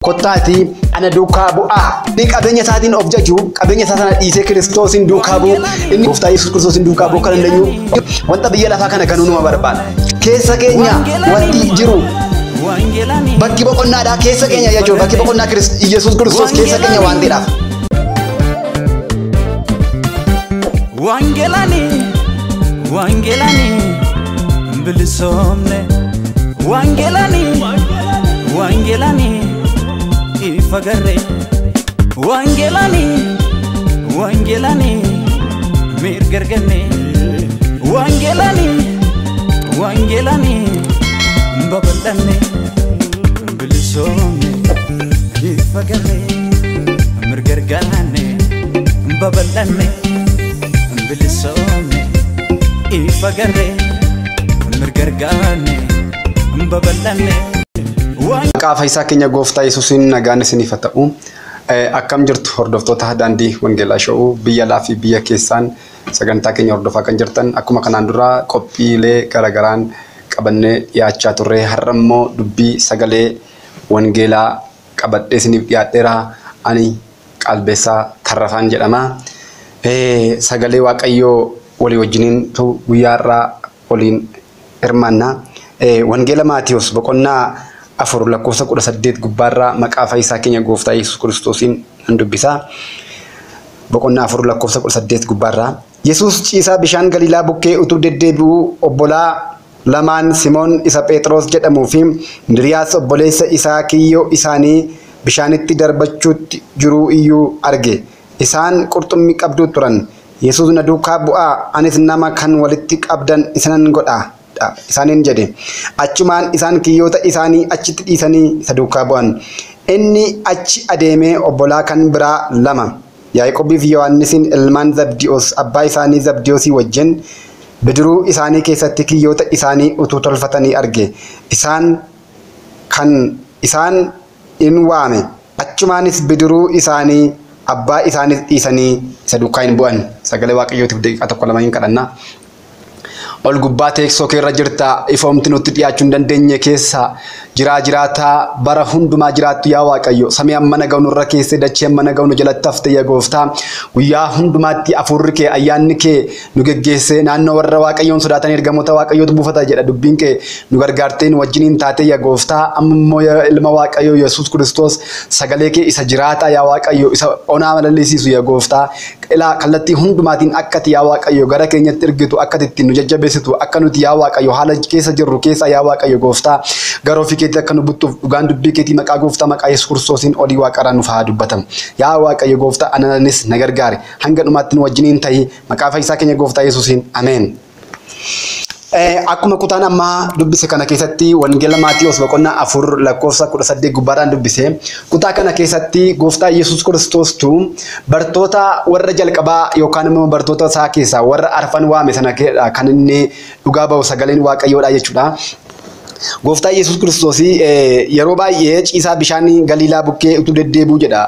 Kottaatii ana duukaa bu'aa. Inni qabeenya isaatiin of jaju, qabeenya isaa sana dhiisee Kiristoosiin duukaa bu'u, inni Gooftaa Yesuus Kiristoosiin duukaa bu'uu kan dandeenyu wanta biyya lafaa kana ganuu numa barbaada. Keessa keenya wanti jiru bakki boqonnaadhaa keessa keenya jechuudha. Bakki boqonnaa Yesuus Kiristoos keessa keenya waan ta'eedhaaf. Wangeelani, wangeelani, bilisoomne. Wangeelani, wangeelani, ifa garee. Wangeelani, wangeelani, mirga arganne. Wangeelani, wangeelani, babal'anne. Bilisoomne, ifa garee, mirga arganne, babal'anne. Bilisoomne, ifa garee, mirga arganne, babal'anne. Maqaa Fayyisaa keenya Gooftaa Yesuusiin nagaan isiniif haa ta'u. Akkam jirtu hordoftoota daandii Wangeelaa Showuu biyya alaa fi biyya keessaan sagantaa keenya hordofaa kan jirtan, akkuma kanaan dura qophiilee garaagaraan qabannee dhiyaachaa turre, har'a immoo dubbii sagalee Wangeelaa qabadhee isiniif dhiyaadheera. Ani Qalbeessaa Tarrafaan jedhama. Sagalee Waaqayyoo walii wajjiniin guyyaa har'aa waliin hirmaanna. Wangeela Maatiyus boqonnaa 4 lakkoofsa 18 gubbaarraa maqaa Fayyisaa keenya Gooftaa Yesuus Kiristoosiin nan dubbisa. Boqonnaa 4 lakkoofsa 18 gubbaarraa. Yesuus ciisaa bishaan Galiilaa bukkee utuu deddeebi'uu obbolaa lamaan Simoon isa Phexros jedhamuu fi Indiriyaas obboleessa isaa kiyyoo isaanii bishaanitti darbachuutti jiruu iyyuu arge. Isaan qurxummii qabduu turan. Yesuus na duukaa bu'aa, anis nama kan walitti qabdan isinan godha isaaniin jedhe. Achumaan isaan kiyyoota isaanii achitti dhiisanii isa duukaa bu'an. Inni achi adeemee obbolaa kan biraa lama, Yaaqoobii fi Yohaannisiin ilmaan Zabdiyoos, abbaa isaanii Zabdiyoosii wajjin bidiruu isaanii keessatti kiyyoota isaanii utuu tolfatanii arge. Isaan kan isaan in waame. Achumaanis bidiruu isaanii abbaa isaaniis dhiisanii isa duukaa hin bu'an. Sagalee Waaqayyootiif daqiiqaa tokko lama hin kadhanna. Ol gubbaa teessoo keerra jirta, ifoomti nutti dhiyaachuu hin dandeenye keessa jiraa jiraataa bara hundumaa jiraattu yaa Waaqayyo, samii amma naga'u nurra keessee dachee amma naga'u nu jalatti hafte yaa Gooftaa, guyyaa hundumaatti hafuurri kee ayyaanni kee nu geggeessee naannoo warra Waaqayyoon sodaatan ergamoota Waaqayyootu buufata jedha dubbiin kee, nu gargaartee nu wajjiniin taatee yaa Gooftaa. Amma immoo yaa ilma Waaqayyoo Yesuus Kiristoos, sagalee kee isa jiraataa yaa Waaqayyo, isa onaa malallisiisu yaa Gooftaa, ilaa kallattii hundumaatiin akkati yaa Waaqayyo gara keenyatti ergitu, akkati ittiin nu jajjabeessitu, akka nuti yaa Waaqayyo haala keessa jirru keessa yaa Waaqayyo Gooftaa gara ofii keetti akka nu buttuuf dhugaan dubbii keetii maqaa Gooftaa maqaa Yesuus Kiristoosiin olii waaqarraa nuuf haa dubbatamu. Yaa Waaqayyo Gooftaa, ananis na gargaari. Hanga dhumaatti nu wajjiniin ta'i. Maqaa Fayyisaa keenya Gooftaa Yesuusiin. Ameen. Akkuma kutaan ammaa dubbise kana keessatti Wangeela Maatiyus boqonnaa 4 lakkoofsa 18 gubbaadhaan dubbise. Kutaa kana keessatti Gooftaa Yesuus Kiristoostu bartoota warra jalqabaa yookaan immoo bartoota isaa keessaa warra arfan waame sana kan inni dhugaa ba'u sagaleen Waaqayyoodha jechuudha. Gooftaa Yesuus Kiristoos yeroo baay'ee ciisaa bishaan Galiilaa bukkee utuu deddeebi'u jedha.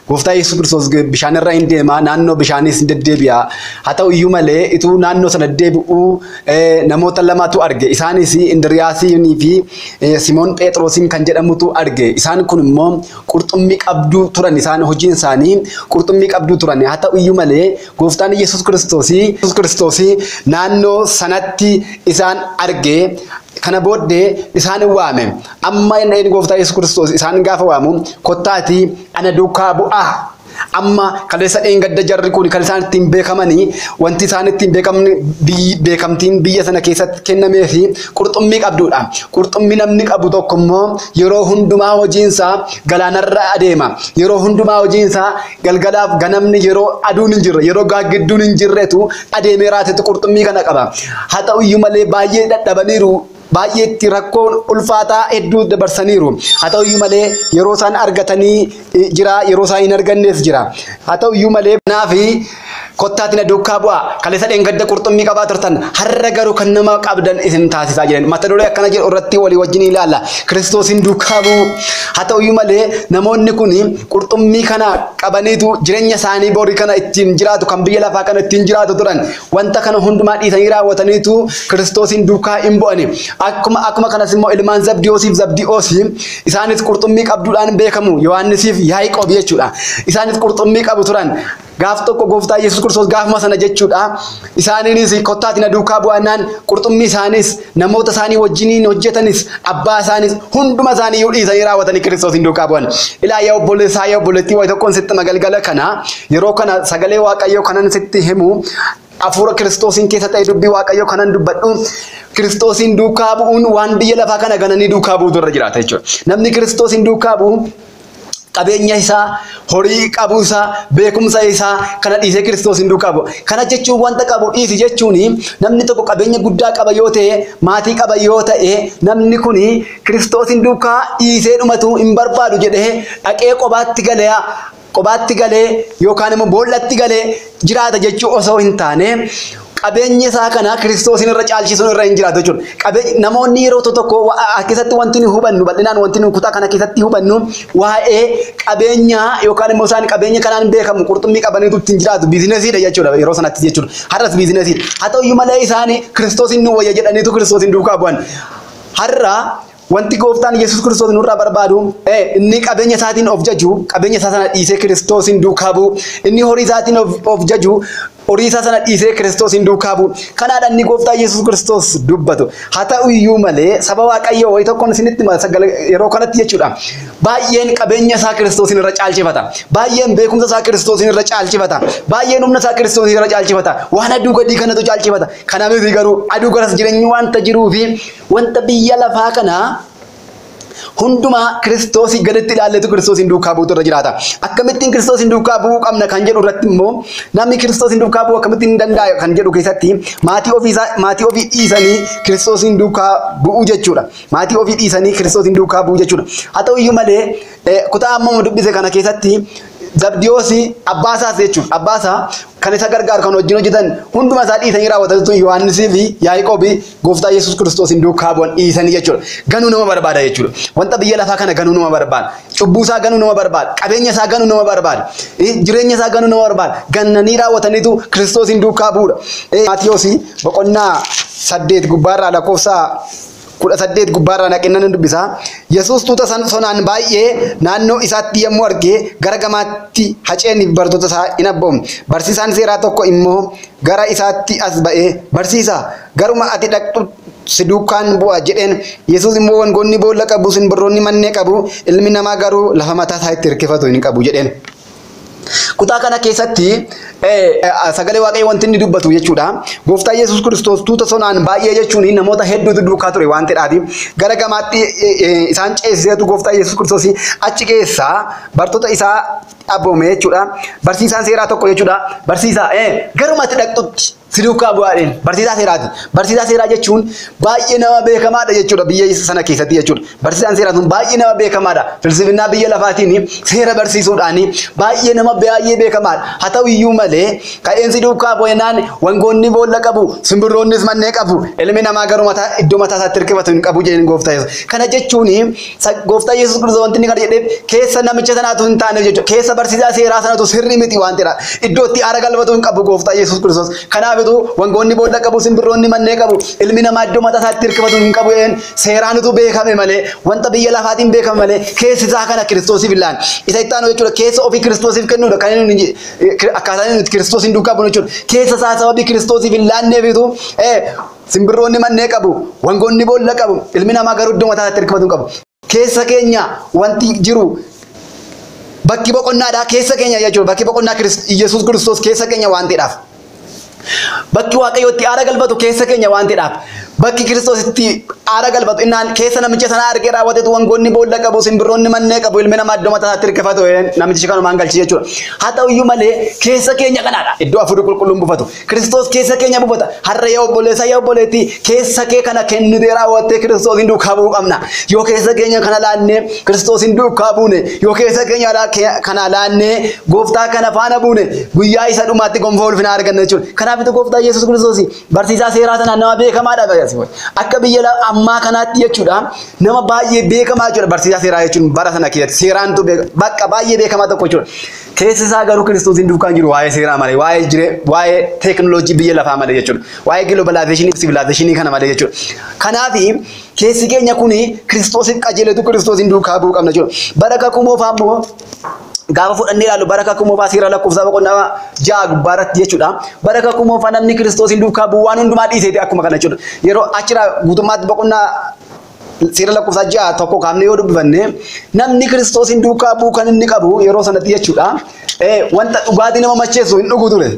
Gooftaa Yesuus Kiristoos bishaan irra hin deema, naannoo bishaanis hin deddeebi'a. Haa ta'u iyyuu malee utuu naannoo sana deddeebi'uu namoota lamatu arge. Isaanis Indiriyaasii fi Simoon Phexrosiin kan jedhamutu arge. Isaan kun immoo qurxummii qabduu turan. Isaan hojiin isaanii qurxummii qabduu turan. Haa ta'u iyyuu malee Gooftaan Yesuus Kiristoos naannoo sanatti isaan arge. Kana booddee isaan waame. Amma inni Gooftaa Yesuus Kiristoos isaan gaafa waamu, kottaatii ana duukaa bu'aa. Amma kaleessa dheengadda jarri kun kan isaan ittiin beekamanii, wanti isaan ittiin beekamtiin biyya sana keessatti kennamee fi qurxummii qabduudha. Qurxummii namni qabu tokko immoo yeroo hundumaa hojiinsaa galaanarra adeema. Yeroo hundumaa hojiinsaa galgalaaf ganamni yeroo aduun hin jirre, yeroo gaaggidduun hin jirretu adeemee raatetu qurxummii kana qaba. Haa ta'u iyyuu malee baay'ee dadhabaniiru. Baay'eetti rakkoon ulfaataa hedduu dabarsaniiru. Haa ta'u iyyuu malee yeroo isaan argatanii jira, yeroo isaan hin argannes jira. Haa ta'u iyyuu malee kanaaf Kottaatiin duukaa bu'aa kaleessa dheengadda qurxummii qabaa turtan har'a garuu kan nama qabdan isin taasisaa jiran mata duree akkana jedhu irratti walii wajjin ilaalla. Kiristoosiin duukaa bu'u. Haa ta'uyyuu malee namoonni kun qurxummii kana qabaniitu jireenya isaanii borii kana ittiin jiraatu kan biyya lafaa kana ittiin jiraatu turan wanta kana hundumaa dhiisanii raawwataniitu Kiristoosiin duukaa hin bu'ani. Akkuma kanas immoo ilmaan Zabdiyoosiif Zabdiyoosii isaanis qurxummii qabduudhaan beekamu Yohaannisiif Yaaqoob jechuudha. Isaanis qurxummii qabu turan. Gaaf tokko gooftaa Yesuus Kiristoos gaafuma sana jechuudha. Isaaniinis kottaatiin duukaa bu'annaan qurxummii isaanis namoota isaanii wajjiniin hojjetanis abbaa isaanis hunduma isaanii iyyuu dhiisanii raawwatanii Kiristoosiin duukaa bu'an. Ilaa yaa obboleessaa yaa obboleettii wayi tokkoon sitti magalgala kana yeroo kana sagalee Waaqayyoo kanan sitti himu hafuura Kiristoosiin keessa ta'e dubbii Waaqayyoo kanan dubbadhu Kiristoosiin duukaa bu'uun waan biyya lafaa kana gananii duukaa bu'uutu irra jiraata jechuudha. Namni Kiristoosiin duukaa bu'u qabeenya isaa, horii qabu isaa, beekumsa isaa kana dhiisee Kiristoosiin duukaa bu'a. Kana jechuun wanta qabu dhiisi jechuun namni tokko qabeenya guddaa qaba yoo ta'e, maatii qaba yoo ta'e, namni kun Kiristoosiin duukaa dhiisee dhumatu hin barbaadu jedhee dhaqee qobaatti galee yookaan immoo boollatti galee jiraata jechuu osoo hin taane qabeenya isaa kana Kiristoosiin irra caalchisuun irra hin jiraatu jechuudha. Namoonni yeroo tokko keessatti wanti nu hubannu bal'inaan wanti nu kutaa kana keessatti hubannu waa'ee qabeenyaa yookaan immoo isaan qabeenya kanaan beekamu qurxummii qabaniitu ittiin jiraatu biizinesiidha jechuudha yeroo sanatti jechuudha. Har'as biizinesiidha. Haa ta'uyyuu malee isaan Kiristoosiin nu wayya jedhaniitu Kiristoosiin duukaa bu'an. Har'a wanti gooftaan Yesuus Kiristoos nurraa barbaadu inni qabeenya isaatiin of jaju qabeenya isaa sana dhiisee Kiristoosiin duukaa bu'u inni horii isaatiin of jaju horii isaa sana dhiisee Kiristoosiin duukaa bu'u. Kanaadha inni gooftaa Yesuus Kiristoos dubbatu. Haa ta'uyyuu malee saba Waaqayyoo wayi tokkoon isinitti yeroo kanatti jechuudha. Baay'een qabeenya isaa Kiristoosiin irra caalchifata. Baay'een beekumsa isaa Kiristoosiin irra caalchifata. Baay'een humna isaa Kiristoosiin irra caalchifata. Waan aduu gadii kanatu caalchifata. Kana miti garuu aduu garas jireenyi wanta jiruu fi wanta biyya lafaa kanaa hundumaa Kiristoosii gaditti ilaalletu Kiristoosiin duukaa bu'uutu irra jiraata. Akkamittiin Kiristoosiin duukaa bu'uu qabna kan jedhu irratti immoo namni Kiristoosiin duukaa bu'uu akkamittiin hin danda'a kan jedhu keessatti maatii ofii dhiisanii Kiristoosiin duukaa bu'uu jechuudha. Maatii ofii dhiisanii Kiristoosiin duukaa bu'uu jechuudha. Haa ta'uyyuu malee kutaa amma dubbise kana keessatti Zabdiyoosii abbaasaas jechuudha. Abbaasaa kan isa gargaaru kan wajjin hojjetan hunduma isaa dhiisanii raawwatanitu Yohaannisii fi Yaaqoobii gooftaa Yesuus Kiristoosiin duukaa bu'an dhiisanii jechuudha. Ganuu nama barbaada jechuudha. Wanta biyya lafaa kana ganuu nama barbaada. Cubbuu isaa ganuu nama barbaada. Qabeenya isaa ganuu nama barbaada. Jireenya isaa ganuu nama barbaada. Gannanii raawwataniitu Kiristoosiin duukaa bu'uudha. Maatiyoosii boqonnaa 8 gubbaarraa lakkoofsa 18 gubbaarraa naqinnan dubbisa. Yesuus tuuta sonaan baay'ee naannoo isaatti yommuu arge gara gamaatti haceen bartoota isaa in abboome. Barsiisaan seeraa tokko immoo gara isaatti as ba'ee barsiisaa garuma ati dhaqxu si duukaan bu'a jedheen. Yesuus immoo wangoonni boolla qabu simbirroonni mannee qabu ilmi namaa garuu lafa mataa isaa itti hirkifatu hin qabu jedheen. Kutaa kana keessatti sagalee Waaqayyoo wanti inni dubbatu jechuudha. Gooftaa Yesuus Kiristoos tuuta sonaan baay'ee jechuun namoota hedduutu duukaa ture waan ta'eedhaaf gara gamaatti isaan ceesiseetu gooftaa Yesuus Kiristoos achi keessaa bartoota isaa abboome jechuudha. Barsiisaan seeraa tokko jechuudha. Barsiisaa garuma ati dhaqxutti si duukaa bu'aadheen barsiisaa seeraati. Barsiisaa seeraa jechuun baay'ee nama beekamaadha jechuudha biyya sana keessatti jechuudha. Barsiisaan seeraa sun baay'ee nama beekamaadha. Filsifinnaa biyya lafaatiin seera barsiisuudhaan baay'ee nama baay'ee beekamaadha. Haa ta'uyyuu malee ka'eensi duukaa bu'eenaan wangoonni boolla qabu, simbirroonnis mannee qabu, ilmi namaa garuu iddoo mataa isaatti hirkifatu hin qabu jedheen gooftaa Yesuus. Kana jechuun gooftaa Yesuus Kiristoos wanti inni kana jedheef keessa namicha sanaatu hin taane jechuudha. Keessa barsiisaa seeraa sanatu sirrii miti waan ta'eedha. Iddoo itti aara galfatu hin qabu gooftaa Yesuus Kiristoos. Kanaaf wangoonni boolla qabu, simbirroonni mannee qabu, ilmi namaa iddoo mataa isaatti hirkifatu hin qabu jedheen seeraanitu beekame malee wanta biyya lafaatiin beekame malee keessi isaa kana Kiristoosiif hin laanne. Isa itti aanu jechuudha keessa ofii Kiristoosiif kennuudha kan inni akkaataa inni Kiristoosiin duukaa bu'u jechuudha. Keessa isaa sababii Kiristoosiif hin laanneefitu simbirroonni mannee qabu, wangoonni boolla qabu, ilmi namaa garuu iddoo mataa isaatti hirkifatu hin qabu. Keessa keenya wanti jiru bakki boqonnaadha keessa keenya jechuudha. Bakki boqonnaa Yesuus Kiristoos keessa keenya waan ta'eedhaaf. Bakki Waaqayyootti aara galfatu keessa keenya waan ta'eedhaaf. Bakki Kiristoos itti aara galfatu innaan keessa namicha sanaa argee raawwatetu wangoonni boolla qabu, simbirroonni mannee qabu, ilmi namaa iddoo mataa isaatti hirkifatu namichi kanumaan galchi jechuudha. Haa ta'u iyyuu malee keessa keenya kanaadha. Iddoo hafuurri qulqulluun buufatu. Kiristoos keessa keenya buufata. Har'a yaa obboleessa yaa obboleettii keessa kee kana kennitee raawwattee Kiristoos hin duukaa bu'uu qabna. Yoo keessa keenya kana laannee Kiristoos hin duukaa buune, yoo keessa keenya kana laannee gooftaa kana faana buune guyyaa isa dhumaatti gonfoo ulfinaa arganna jechuudha. Kanaafitu gooftaa Yesuus Kiristoos barsiisaa seeraa sanaan nama beekamaadha. Akka biyya ammaa kanaatti jechuudha nama baay'ee beekamaa jechuudha barsiisaa seeraa jechuun bara sana keessatti seeraantu bakka baay'ee beekamaa tokko jechuudha. Keessi isaa garuu Kiristoos hin duukaa jiru waa'ee seeraa malee, waa'ee jiree, waa'ee teekinooloojii biyya lafaa malee jechuudha. Waa'ee giloobaalaayizeeshinii fi sivilaayizeeshinii kana malee jechuudha. Kanaaf keessi keenya kuni Kiristoosiif qajeeletu Kiristoos hin duukaa bu'uu qabna jechuudha. Bara kakuu moofaa immoo gaafa fudhannee ilaallu bara kakuu moofaa seera lakkoofsa boqonnaa 6 gubbaarratti jechuudha. Bara kakuu moofaa namni Kiristoos hin duukaa bu'u waan hundumaa dhiiseeti akkuma kana jechuudha. Yeroo achirraa guutummaatti boqonnaa seera lakkoofsa 6 tokko kaafnee yoo dubbifanne namni Kiristoos hin duukaa bu'u kan inni qabu yeroo sanatti jechuudha. Wanta dhugaatii nama macheessu hin dhugu ture.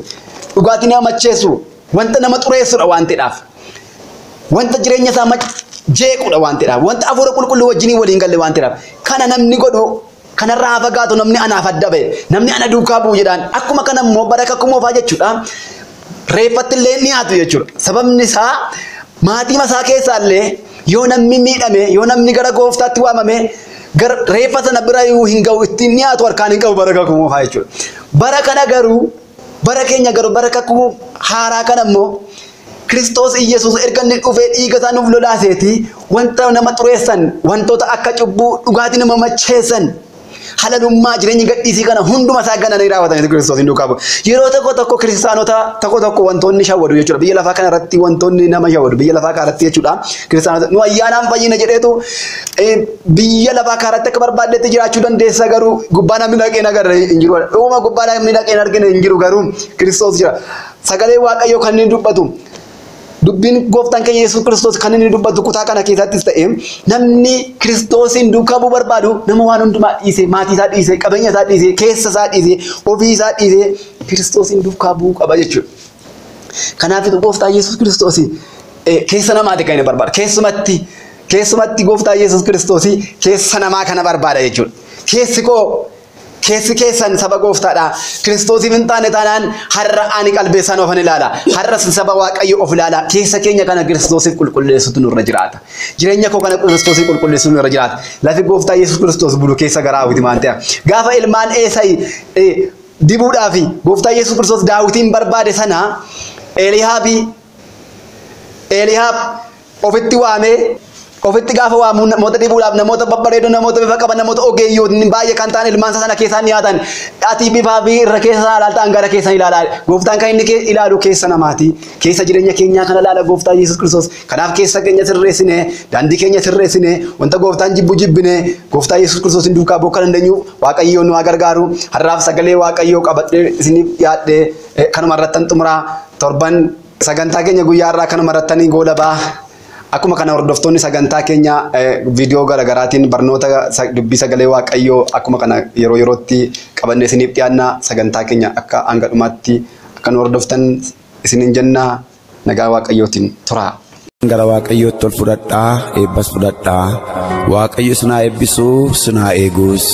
Dhugaatii nama macheessu wanta nama xureessudha waan ta'eedhaaf. Wanta jireenya isaa jeequdha waan ta'eedhaaf. Wanta hafuura qulqulluu wajjiniin waliin galle waan ta'eedhaaf. Kana namni godhu kanarraa haa fagaatu namni anaaf adda ba'e namni ana duukaa bu'u jedhaan akkuma kana immoo bara kakuu moofaa jechuudha. Reeffatti illee ni dhiyaatu jechuudha. Sababni isaa maatii masaa keessaa illee yoo namni miidhame yoo namni gara gooftaatti waamame reeffa sana bira hin ga'u ittiin dhiyaatu harkaan hin qabu bara kakuu moofaa jechuudha. Bara kana garuu bara keenya garuu bara kakuu haaraa kana immoo Kiristoos Iyyasuus erga inni dhufee dhiiga isaa nuuf lolaaseeti wanta nama xureessan wantoota akka cubbuu dhugaatii nama macheessan halalummaa jireenya gadhiisii kana hunduma isaa gananii raawwatanii Kiristoos hin duukaa bu'u. Yeroo tokko tokko kiristaanota tokko tokko wantoonni shawwadu jechuudha. Biyya lafaa kana irratti wantoonni nama shawwadu biyya lafaa kana irratti jechuudha. Kiristaanota nu ayyaanaan fayyina jedheetu biyya lafaa kana irratti akka barbaaddetti jiraachuu dandeessa garuu gubbaa namni dhaqee agarre hin jiru. Dhuguma gubbaa namni dhaqee argine hin jiru garuu Kiristoos jira. Sagalee Waaqayyoo kan inni dubbatu dubbiin gooftaan keenya Yesuus Kiristoos kan inni dubbatu kutaa kana keessattis ta'e namni Kiristoosiin duukaa bu'uu barbaadu nama waan hundumaa dhiise, maatii isaa dhiise, qabeenya isaa dhiise, keessa isaa dhiise, ofii isaa dhiise Kiristoosiin duukaa bu'uu qaba jechuudha. Kanaafitu gooftaan Yesuus Kiristoos keessa namaati kan inni barbaadu. Keessumatti gooftaan Yesuus Kiristoos keessa namaa kana barbaada jechuudha. Keessi koo keessi keessan saba gooftaadha. Kiristoosiif hin taane taanaan har'a ani qalbeessaan ofan ilaala. Har'a saba Waaqayyo of ilaala. Keessa keenya kana Kiristoosiif qulqulleessutu nurra jiraata. Jireenya koo kana Kiristoosiif qulqulleessutu nurra jiraata. Lafi gooftaa Yesuus Kiristoos bulu keessa garaa hawwiti maan ta'e. Gaafa ilmaan Eesayi dibuudhaaf gooftaa Yesuus Kiristoos Daawitiin barbaade sana Eelihaab ofitti waamee ofitti gaafa waamu namoota dibuudhaaf namoota babbareedoo namoota bifa qaban namoota ogeeyyoonni baay'ee kan ta'an ilmaan sana keessaa ni nyaatan. Ati bifaa fi irra keessa sana ilaaltaan gara keessan ilaalaa. Gooftaan kan inni ilaalu keessa namaati. Keessa jireenya keenyaa kana ilaala gooftaa Yesuus Kiristoos. Kanaaf keessa keenya sirreessine, daandii keenya sirreessine, wanta gooftaan jibbu jibbine, gooftaa Yesuus Kiristoos hin duukaa bu'uu kan dandeenyu Waaqayyoon nu haa gargaaru. Har'aaf sagalee Waaqayyoo qabadhee isiniif dhiyaadhee kanuma irrattan xumuraa. Torban sagantaa keenya guyyaa har'aa kanuma irrattanii goolabaa. Akkuma kana hordoftoonni sagantaa keenya viidiyoo garaagaraatiin barnoota dubbii sagalee Waaqayyoo akkuma kana yeroo yerootti qabannee isiniif dhiyaanna. Sagantaa keenya akka hanga dhumaatti akka nu hordoftan isiniin jenna. Nagaa Waaqayyootiin turaa. Gara Waaqayyootti ol fudhadhaa, eebbas fudhadhaa. Waaqayyo isin haa eebbisuu, isin haa eegus.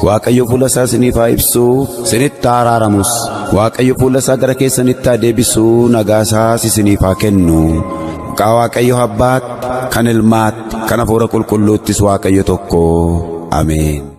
Waaqayyo fuula isaa isiniif haa ibsuu, isinitti haa araaramus. Waaqayyo fuula isaa gara keessanitti haa deebisuu, nagaa isaas isiniif haa kennu. Maqaa Waaqayyo Abbaatti, kan Ilmaatti, kan Hafuura Qulqulluuttis Waaqayyo tokko. Ameen.